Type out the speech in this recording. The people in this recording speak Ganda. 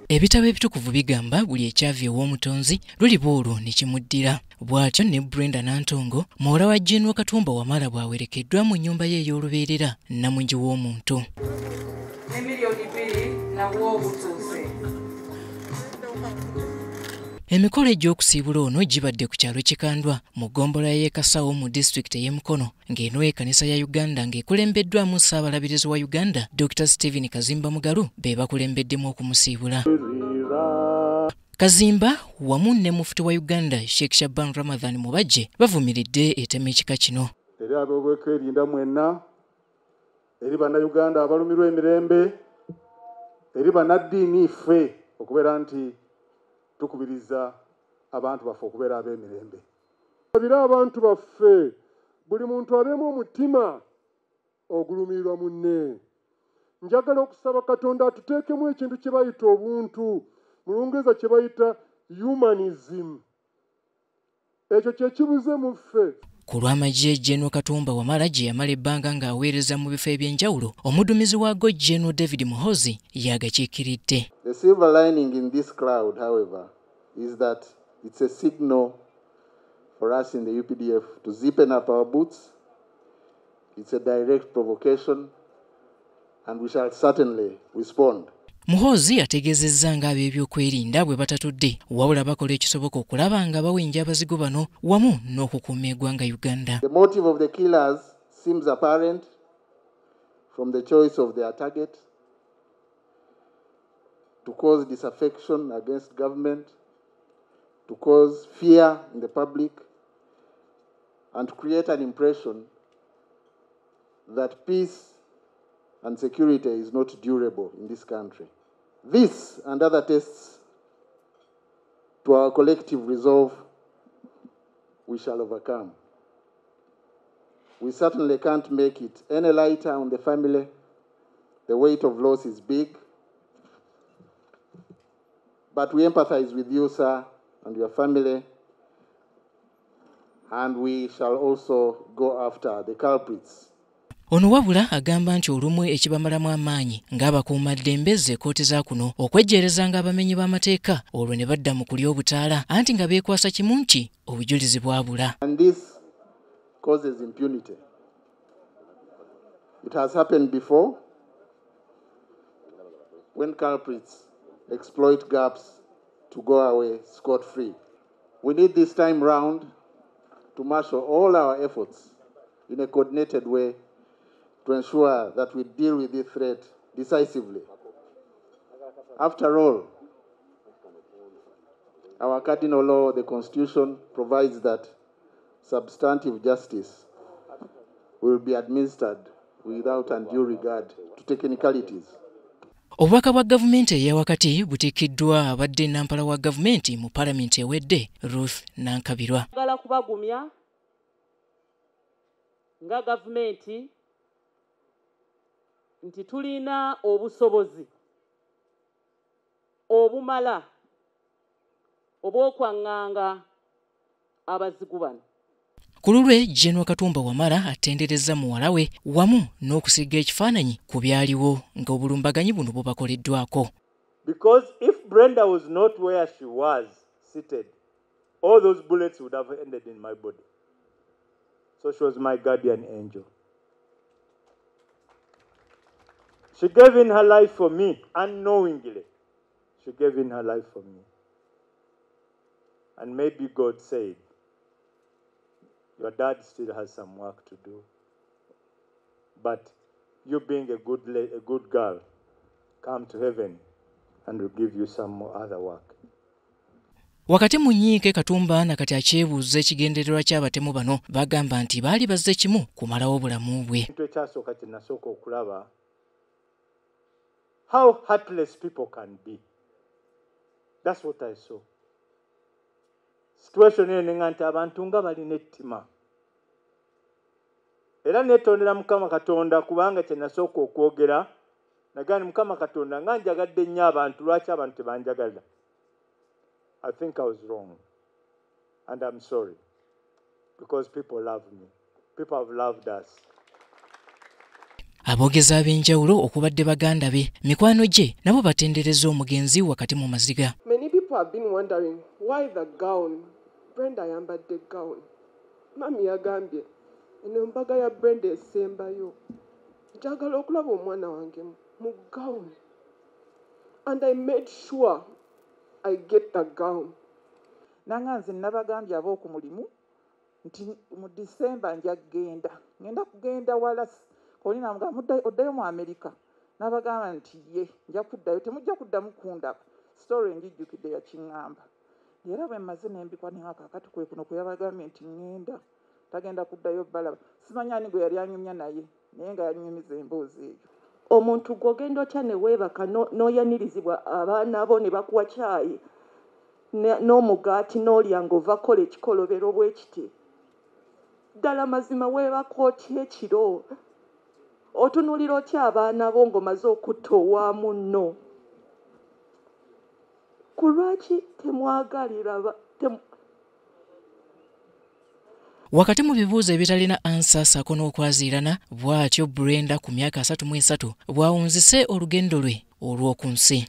Ebitabo ebitukuvu bigamba buli ekyava ew'omutonzi luliba olwo ne kimuddira. Bw'atyo ne Brenda Nantongo muwala wa General Katumba Wamala bw'awerekeddwa mu nnyumba ye ey'olubeerera nnamungi w'omuntu. Emikolo egy'okusiibula ono gibadde ku kyalo Kikandwa mu ggombolola y'e Kasawo mu disitulikiti ey'e Mukono, ng'eno ekkanisa ya Uganda ng'ekulembeddwamu Ssaabalabirizi wa Uganda Dr. Stephen Kazimba Mugalu be bakulembeddemu okumusiibula. Kazimba wamu ne mufuti wa Uganda Sheikh Shaban Ramadhan Mubajje bavumiridde ettema ekika kino. Eri ab'okwerinda mwenna, eri bannayuganda abalumirwa emirembe, eri bannaddiini ffe okubeera nti tukubiriza abantu baffe okubeera ab'emirembe. Abira abantu baffe, buli muntu abeemu omutima ogulumirirwa munne. Njagala okusaba Katonda atuteekemu ekintu kye bayita obuntu, mu Lungereza kye bayita humanism. Ekyo kye kibuze mu ffe. Ku lw'amagye General Katumba Wamala gye yamala ebbanga ng'aweereza mu bifo eby'enjawulo, omuduumizi waago General David Muhoozi yagakiikiridde. The silver lining in this cloud, however, is that it's a signal for us in the UPDF to zipen up our boots. It's a direct provocation, and we shall certainly respond. Muhoozi ategeezezza ng'ab'ebyokwerinda bwe batatudde wabula bakola ekisoboka okulaba nga bawenja abazigu bano wamu n'okukuuma eggwanga Uganda. The motive of the killers seems apparent from the choice of their target to cause disaffection against government, to cause fear in the public, and to create an impression that peace and security is not durable in this country. This and other tests to our collective resolve we shall overcome. We certainly can't make it any lighter on the family. The weight of loss is big. But we empathize with you, sir, and your family, and we shall also go after the culprits. Ono wabula agamba nti olumu ekibamalamu amaanyi ng'abakuumaddembe ze kkooti za kuno okwejjeerezanga abamenyi b'amateeka olwo ne badda mu kulya obutaala anti nga beekwasa kimu nti obujulizi bwabula. And this causes impunity. It has happened before when culprits exploit gaps to go away scot-free. We need this time round to marshal all our efforts in a coordinated way to ensure that we deal with this threat decisively. After all, our cardinal law, the Constitution, provides that substantive justice will be administered without undue regard to technicalities. Obubaka bwa gavumenti eyawakati butikkiddwa abadde nampala wa gavumenti mu paalamenti ewedde Ruth Nankabirwa. Njagala kubagumya nga gavumenti nti tulina obusobozi obumala obw'okwaŋŋanga abazigu bano. Ku lulwe General Katumba Wamala atenderezza muwala we wamu n'okusiiga ekifaananyi ku byaliwo ng'obulumbaganyi buno bubakoleddwako. Because if Brenda was not where she was seated, all those bullets would have ended in my body. So she was my guardian angel. She gave in her life for me, unknowingly. She gave in her life for me. And maybe God said, your dad still has some work to do, but you being a good girl, come to heaven and we'll give you some more other work. Wakati mu nnyiike Katumba nakati akyebuuza ekigendererwa ky'abatemu bano bagamba nti baali bazze kimu kumalawo obulamu bwe. Ekintu ekyasooka kye nasooka okulaba, how heartless people can be. That's what I saw. Situation eyo ne nga nti abantu nga balina ettima. Era neetondera Mukama Katonda kubanga kye nasooka okwogera nagamba Mukama Katonda nga njagadde nnyo abantu, lwaki abantu tebanjagala? I think I was wrong, and I'm sorry, because people love me. People have loved us. Aboogezi ab'enjawulo okubadde baganda be, mikwano gye nabo batendereza omugenzi wakati mu maziga. Many people have been wondering why the gown. Brenda ayambadde gown. Mami yagambye eno embaga ya Brenda esembayo. Njagala okulaba omwana wange mu gown. And I made sure I get the gown. Nanga nze nabagambye ab'oku mulimu nti mu December nja kugenda. Ngenda kugenda wala kolina namugamba oddayo mu America. Nabagamba nti ye nja kuddayo temujja kuddamu kundaba. Story njijjukidde yakiŋŋamba. Era bwe mmaze ne mbikwa ne kaakati kwe kuno kwe yabagambye nti ŋŋenda tagenda kuddayo balaba. Simanyi ani gwe yali anyumya naye naye nga yanyumiza emboozi eyo. Omuntu gw'ogenda otya ne weebaka n'oyanirizibwa abaana bo ne bakuwa caayi n'omugaati n'olya ng'ova kukola ekikolobero bwe kiti. Ddala mazima weebaka otya ekiro? Otunuulira otya abaana bo ng'omaze okutta owa munno? Ku lwaki temwagalira Wakati mu bibuuzo ebitalina ansa ssaako n'okwaziirana, bw'atyo Brenda ku myaka 33 bw'awunzise olugendo lwe olw'oku nsi.